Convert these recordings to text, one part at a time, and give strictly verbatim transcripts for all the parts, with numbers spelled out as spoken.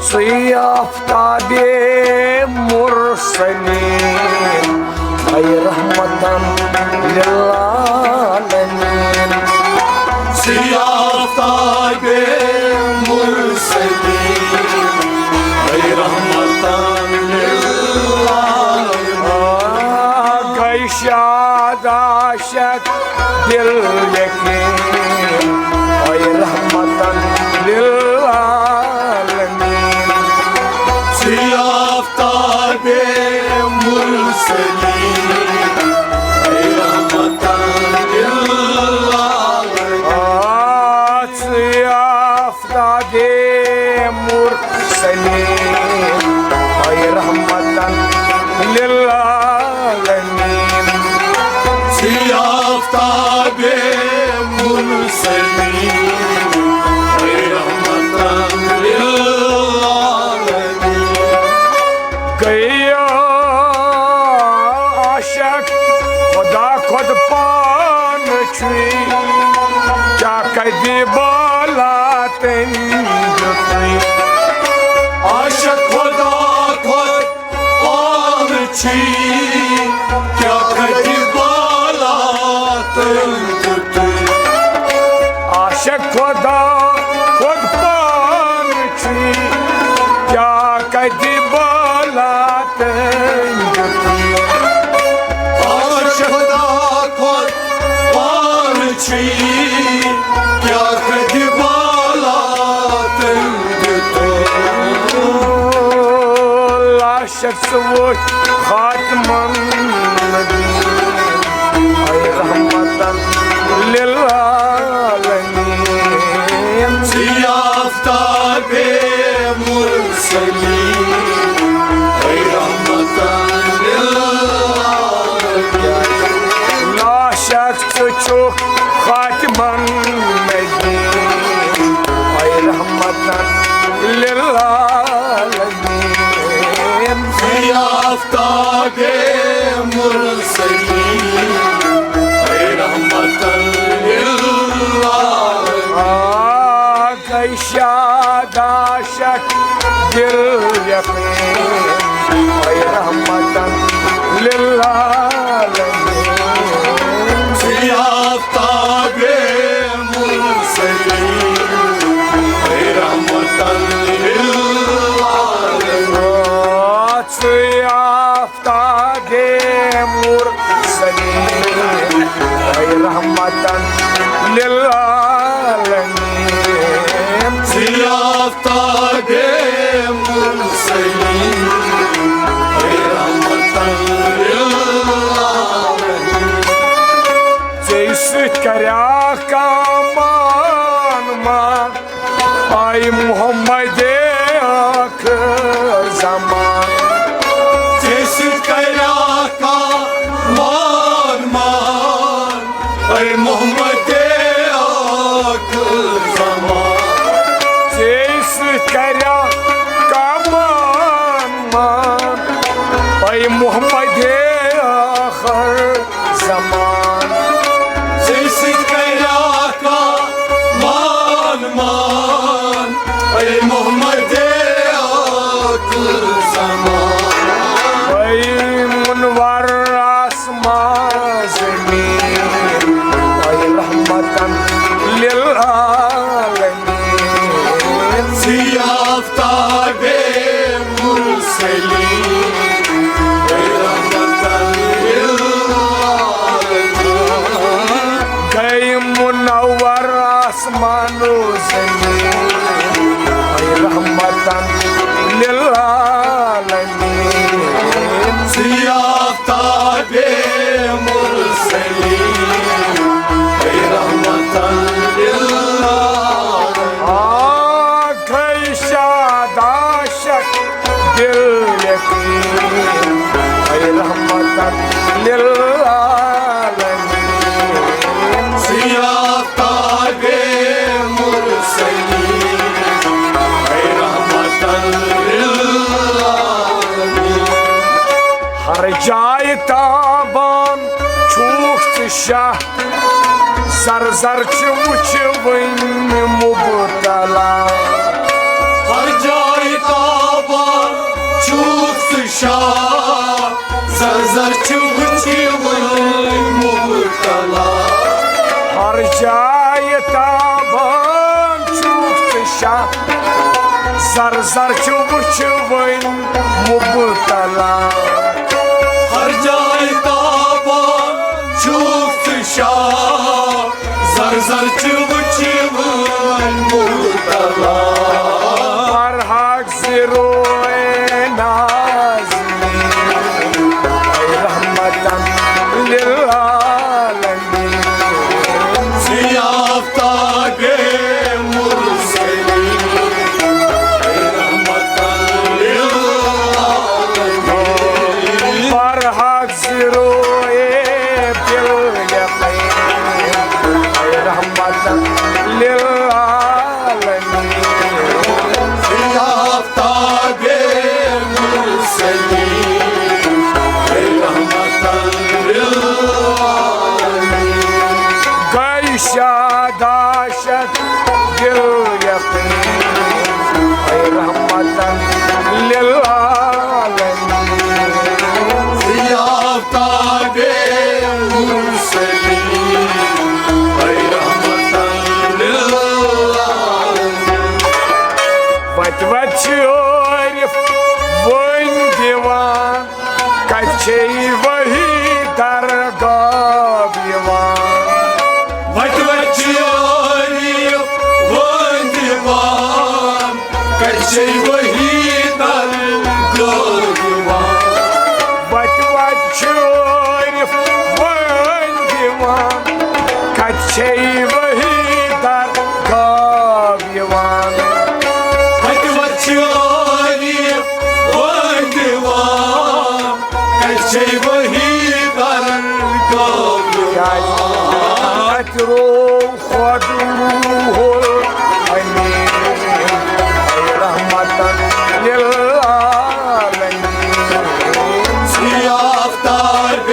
ژٕے آفتابِ مرسلین، اے رحمتن للعالمین۔ ژٕے آفتابِ مرسلین، اے رحمتن للعالمین۔ آ، گٔے شاد عاشق دل یقین، اے رحمتن للعالمین۔ ژٕے آفتابِ مرسلین، اے رحمتن للعالمین۔ آ، ژٕے آفتابِ مرسلین، اے رحمتن للعالمین۔ ژٕے آفتابِ مرسلین، اے رحمتن للعالمین۔ گٔیو عاشق خدا خود پانہٕ چھُے، کیٛاہ کَتہِ بالا تٔمۍ دیُتُے؟ عاشق خدا خود پانہٕ چھُے، کیٛاہ کَتہِ بالا تٔمۍ دیُتُے؟ عاشق خدا خود پانہٕ چھُے، کیٛاہ کَتہِ بالا تٔمۍ دیُتُے؟ عاشق خدا خود پانہٕ چھُے، کیٛاہ کَتہِ بالا تٔمۍ دیُتُے؟ لاشک ژٕ وُچھ خاتمن نبی، اے رحمتن للعالمین۔ ژٕے آفتابِ مرسلین، اے رحمتن للعالمین۔ لاشک ژٕ چھُکھ خاتمن نبی، اے رحمتن للعالمین۔ ژٕے آفتابِ مرسلین، اے رحمتن للعالمین۔ آ، گٔے شاد عاشق دل یقین، اے رحمتن للعالمین۔ ژٕے آفتابِ مرسلین، اے رحمتن للعالمین۔ آ، ژٕے آفتابِ مرسلین، اے رحمتن للعالمین۔ ژٕے آفتابِ مرسلین، اے رحمتن للعالمین۔ ژےٚ سۭتۍ کریٛاہ کانٛہہ مان مان، اے محمد ٲخر زمان۔ ژےٚ سۭتۍ کریٛاہ کانٛہہ مان مان، اے محمد ٲخر زمان۔ ژےٚ سۭتۍ کریٛاہ کانٛہہ مان مان، اے محمد ٲخر زمان۔ ژےٚ سۭتۍ کریٛاہ کانٛہہ مان مان، اے محمد ٲخر زمان۔ اے منور آسمان زمین، اے رحمتن للعالمین۔ ژٕے آفتابِ مرسلین، اے رحمتن للعالمین۔ گٔے منور آسمان و زمین، اے رحمتن للعالمین۔ ژٕے آفتابِ مرسلین، اے رحمتن للعالمین۔ آ، گٔے شاد عاشق دل یقین، اے رحمتن للعالمین۔ ژٕے آفتابِ مرسلین، اے رحمتن للعالمین۔ ہر جایہِ تابان چھُکھ ژٕ شاہ، زر زر چھِ وٕچھوٕنۍ مُبتلا۔ ہر جایہِ زر چھِ وٕچھِوٕنۍ مُبتلا۔ ہر جایہِ تابان چھُکھ ژٕ شاہ، زر زر چھِ وٕچھِوٕنۍ مُبتلا۔ ہر جایہِ تابان چھُکھ ژٕ شاہ، زر زر چھِ وٕچھِوٕنۍ مُبتلا۔ برحق زیروئے نازنین، A رحمتاً Lil Alamin. C Aftab Mursaleen, A رحمتاً للعالمین۔ برحق زیروئے بالیقین، A رحمتاً Lil Alamin. C Aftab Mursaleen, A رحمتاً للعالمین۔ گئی شاداش دل یقین، A رحمتاً Lil Alamin. C Aftab Mursaleen, A رحمتاً للعالمین۔ وتہِ وتہِ چھِ عٲرِف وٲنۍ دِوان، کتہِ چھے وحی درگاہ یِوان؟ وتہِ وتہِ چھِ عٲرِف وٲنۍ دِوان، کتہِ چھے وحی درگاہ یِوان؟ وتہِ وتہِ چھِ عٲرِف وٲنۍ دِوان، کتہِ چھے وحی درگاہ یِوان؟ وتہِ وتہِ چھِ عٲرِف وٲنۍ دِوان، کتہِ چھے وحی درگاہ یِوان؟ کتہِ روو خۄد روح الامین، A رحمتاً Lil Alamin. C Aftab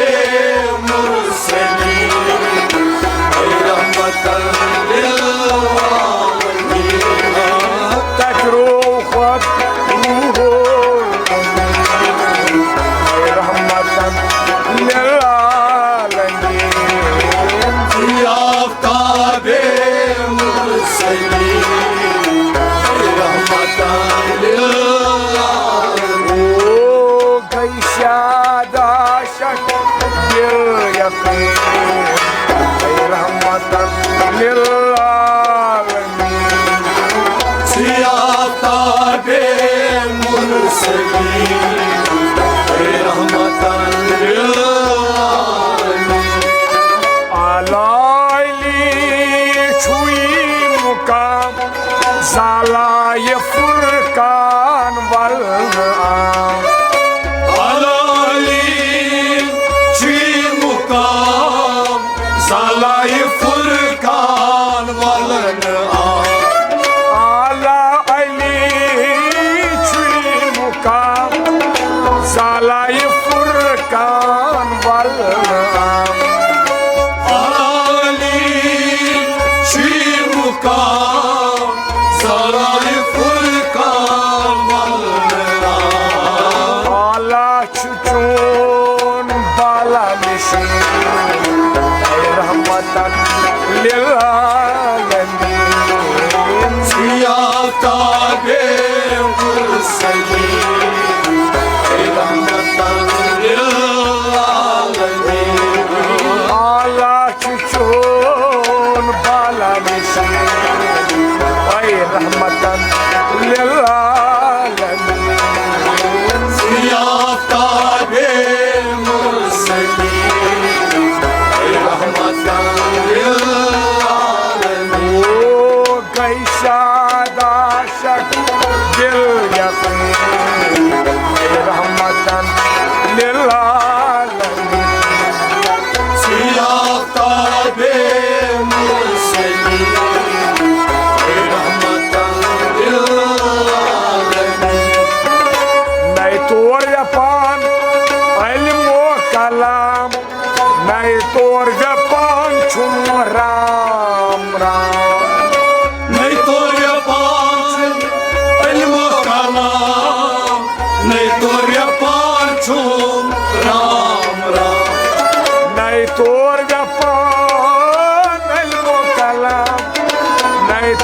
Mursaleen, A رحمتاً للعالمین۔ تتہِ روو خۄد روح الامین، A رحمتاً Lil Alamin. C Aftab Mursaleen, A رحمتاً للعالمین۔ او گئی شاداش دل یقین، A رحمتاً Lil Alamin. C Aftab Mursaleen, A رحمتاً للعالمین۔ اعلیٰ علی چھُے مقام، زالایہِ فرقان ولنہٕ آو۔ اعلیٰ علی چھُے مقام، زالایہِ فرقان ولنہٕ آو۔ اعلیٰ علی چھُے مقام، زالایہِ فرقان ولنہٕ آو۔ اعلیٰ علی چھُے مقام، زالایہِ فرقان ولنہٕ آو۔ اعلیٰ چھُ چون بالا نشین، A رحمتاً Lil Alamin. C Aftab Mursaleen, A رحمتاً للعالمین۔ اعلیٰ چھُ چون بالا نشین، A رحمتاً Lil Alamin. C Aftab Mursaleen, A رحمتاً للعالمین۔ او گئی شاداش دل یقین، A رحمتاً Lil Alamin. C Aftab Mursaleen, A رحمتاً للعالمین۔ نَے تور ویپان علم و کلام، نَے تور ویپان چھُم رام رام۔ نَے تور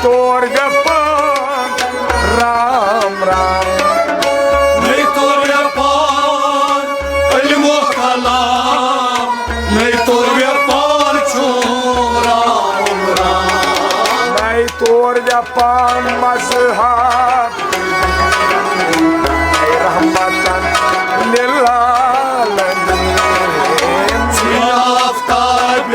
تور مےٚ پان رام رام۔ نَے تور مےٚ پان علم و کلام، نَے تور مےٚ پان چھُ رام رام۔ نَے تور مےٚ پان مذہب، نَے رحمتن للعالمین۔ ژٕ آفتاب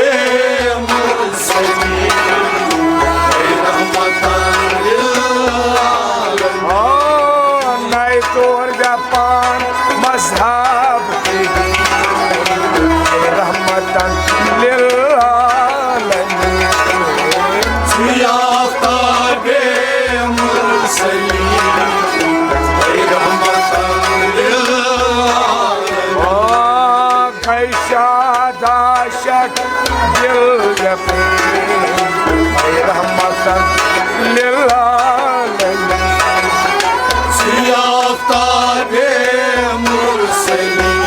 آ، نَے تور مےٚ پان مذہب تہِ رحمتن للعالمین۔ ژٕ آفتاب مرسلین، رحمتن للعالمین۔ آ، گٔے شاد عاشق دل یقین، اے رحمتن للعالمین۔ ژٕ آفتاب مرسلین،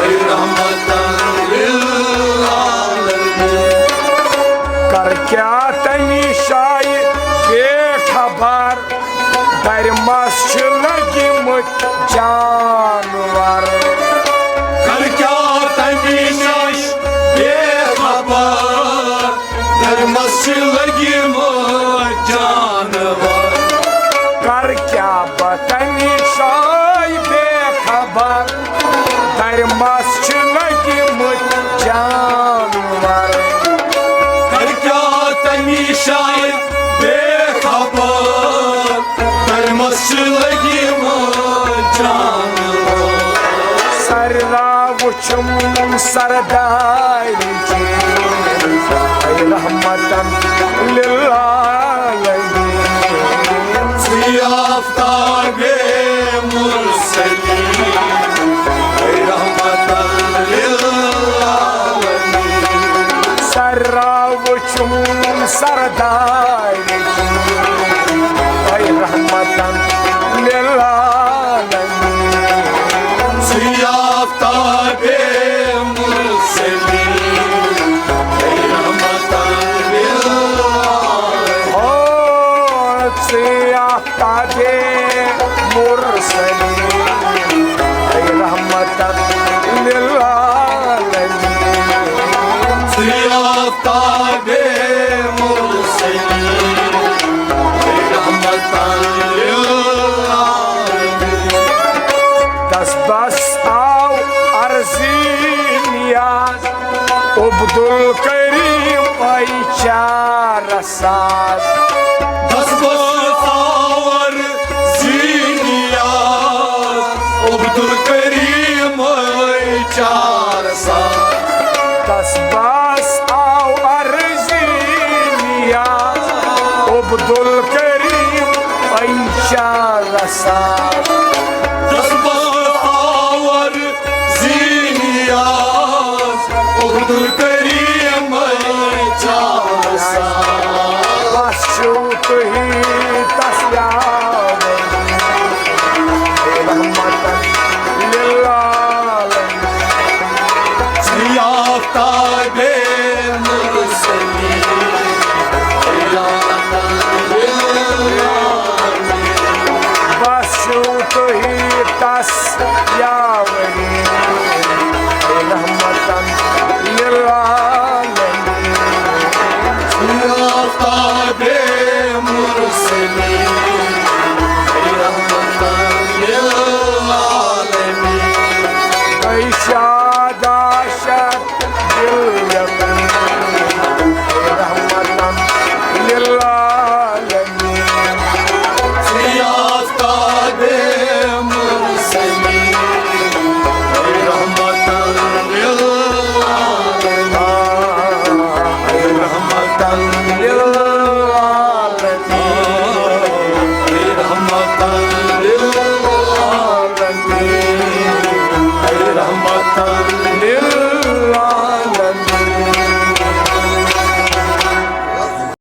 اے رحمتن للعالمین۔ کر کیٛاہ تَمی جایہِ بے خبر، درِ مَس چھِ لٔگۍمٕتۍ جانور۔ کر کیٛاہ تَمی نِش بے خبر، درِ مَس چھِ لٔگۍمٕتۍ جانور۔ کر کیٛاہ بہٕ تَمی جایہِ بے خبر، درِ مَس چھِ لٔگۍمٕتۍ جانور۔ کر کیٛاہ تَمی جایہِ بے خبر، درِ مَس چھِ لٔگۍمٕتۍ جانور۔ سَرِ راوٕ چھُم سردارِ جی، اے رحمتن للعالمین۔ ژٕ آفتاب مرسلین، اے رحمتن للعالمین۔ سَرِ راوٕ چھُم سردارِ جی، اے رحمتن للعالمین۔ ژٕ آفتاب مرسلین، اے رحمتن للعالمین۔ او، ژٕ آفتاب مرسلین، اے رحمتن للعالمین۔ ژٕ آفتاب مرسلین، اے رحمتن للعالمین۔ دس بس آو عرضی نیاز، عبدالکریم اے چار ساز۔ دس بس آو عرضی نیاز، عبدالکریم اے چار ساز۔ دس بس آو عرضی نیاز، عبدالکریم اے چار ساز۔ دس بس آو عرضی نیاز، عبدالکریم اے چار ساز۔ بس چھِو تُہی تس یاوٕرۍ، رحمتن للعالمین۔ ژٕ آفتاب مرسلین، رحمتن للعالمین۔ بس چھِو تُہی تس یاوٕرۍ، رحمتن للعالمین۔ آفتاب مرسلین، رحمتن للعالمین۔ اے شاد عاشق دل یقین، رحمتن للعالمین۔ ژٕ آفتاب مرسلین، رحمتن للعالمین۔ رحمتن للعالمین۔ رحمتن للعالمین۔ رحمتن